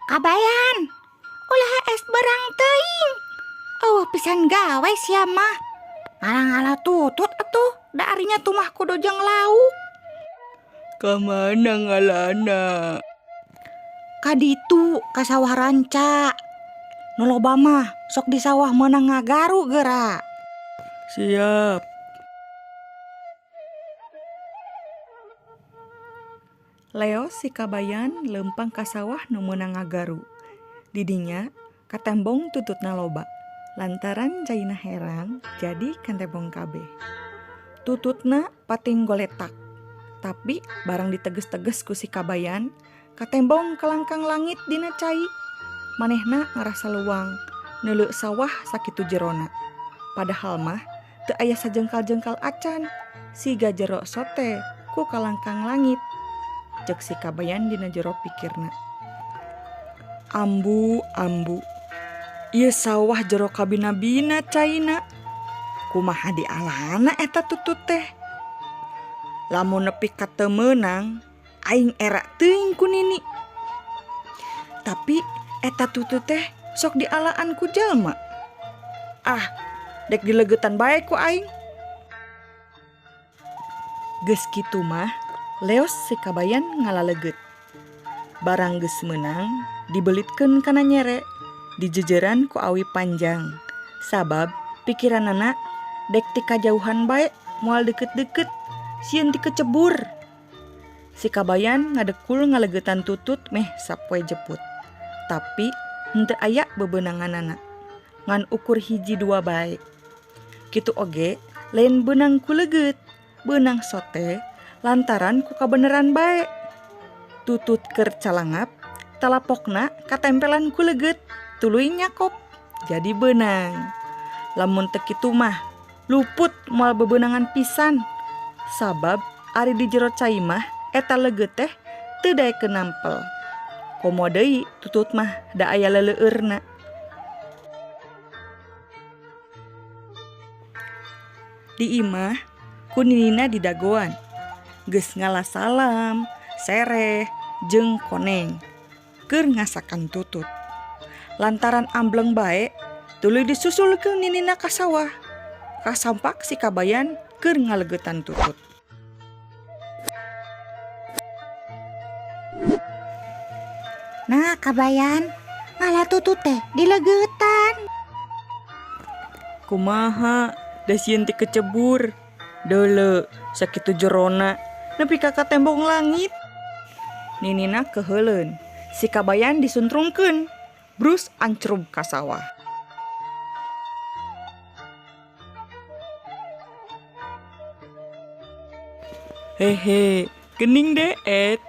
Kabayan, ulah es berang teuing. Eueuh pisan gawe sia mah. Ngala-ngala tutut atuh, da arinya tumah kudu jeung lauk. Ka mana ngalana? Ka ditu ka sawah ranca. Nu loba mah sok di sawah meunang ngagaru geura. Siap. Leos si Kabayan leumpang ka sawah nu meunang ngagaru. Di dinya katembong tututna loba. Lantaran caina herang jadi kantembong kabeh. Tututna pating goletak. Tapi barang diteges-teges ku si Kabayan, katembong kalangkang langit dina cai. Manehna ngarasa luang, neuleu sawah sakitu jerona. Padahal mah teu aya sajengkal-jengkal acan, siga jero sote ku kalangkang langit. Cek si Kabayan dina jero pikirna. Ambu, ambu. Ieu sawah jero kabina-bina caina. Kumaha dialana eta tutut teh? Lamun nepi ka teu meunang, aing era teuing ku nini. Tapi eta tutut teh sok dialaan ku jalma. Ah, dek dilegetan bae ku aing. Geus kitu mah, leos si Kabayan ngalaleget. Barang geus meunang, dibelitkeun kana nyere, dijejeran ku awi panjang. Sabab pikiranana dek ti kajauhan bae moal deket-deket, sieun ti kecebur. Si Kabayan ngadekul ngalegetan tutut meh sapoe jeput. Tapi henteu aya bebenanganana. Ngan ukur hiji dua bae. Kitu oge lain beunang ku leget, beunang sote lantaran ku kabeneran bae. Tutut keur calangap, talapokna katempelan ku leget, tuluy nyakop jadi beunang. Lamun teu kitu mah luput moal bebenangan pisan. Sabab ari di jero cai mah eta leget teh teu daekeun nampel. Komo deui tutut mah da aya leleueurna. Di imah ku ninina didagoan. Geus ngala salam, sereh, jeung koneng keur ngasakan tutut. Lantaran ambleng bae, tuluy disusulkeun ninina ka sawah. Kasampak si Kabayan keur ngalegetan tutut. Nah, Kabayan, ngala tutut teh dilegetan. Kumaha, da sieun ti kecebur. Deuleu, sakitu jerona, nepi ka katembong langit. Ninina keheuleun, si Kabayan disuntrungkeun, brus ancrub ka sawah. Hehe, gening deet.